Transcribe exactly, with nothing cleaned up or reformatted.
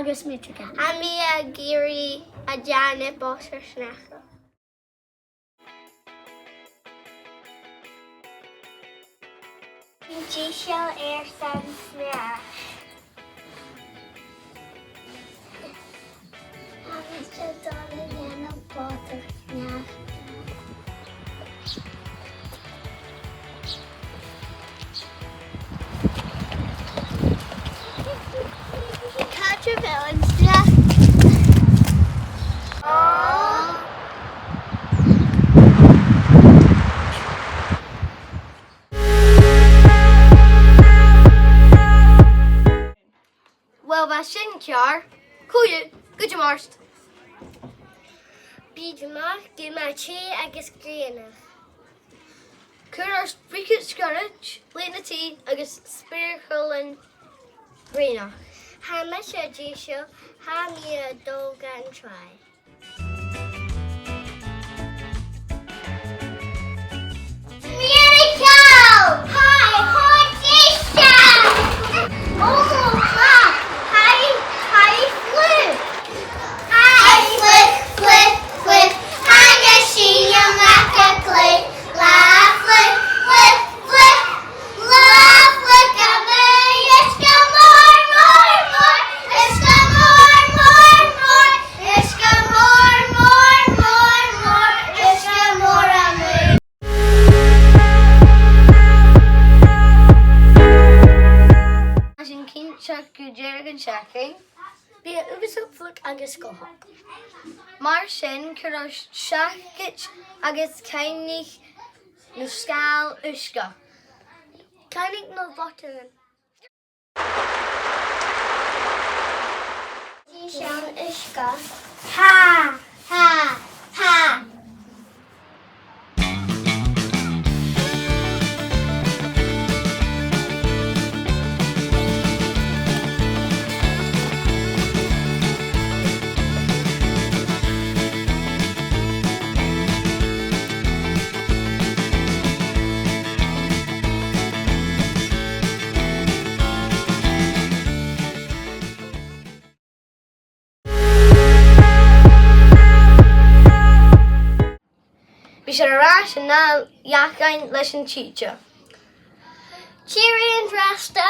Agus mi tro. Tha mi ag iarraidh a dhèanamh bòrd-sneachda. Deiseil airson sneachd. Tha mise a' dol a dhèanamh bòrd-sneachda. Càit a bheil an sneachd? Uill, bha sin ceàrr. Cò-dhiù, gu dè mar sin. Bidh e math gu math teth agus grianach. Cuir ort briogais ghoirid, lèine-t agus speuclairean grianach. Tha mise deiseil, tha mi a' dol dhan tràigh. Miracle! Hi, hi, Tisha! Oh, hi, hi, Flip! Hi, Flip, Flip, Flip! Hi, Yashina, Maka, Clay! La, Flip, Flip, Flip! La, Flip, come here! Yes, come more, more, more! Yes, come more, more, more! Is gu mòr, mòr, mòr, mòr, is gu mòr a mòr. Tha sinn cinnteach gu deireadh an t-seachdain, bidh e uabhasach fliuch agus gothach. Mar sin, cuir ort seacaid agus cainidh no sgal uisge. Cainidh no bhotagan. Dè seòrsa uisge? Tha, tha, tha. Bidh sinn air ais an ath-sheachdain leis an t-sìde. Tìoraidh an-dràsta.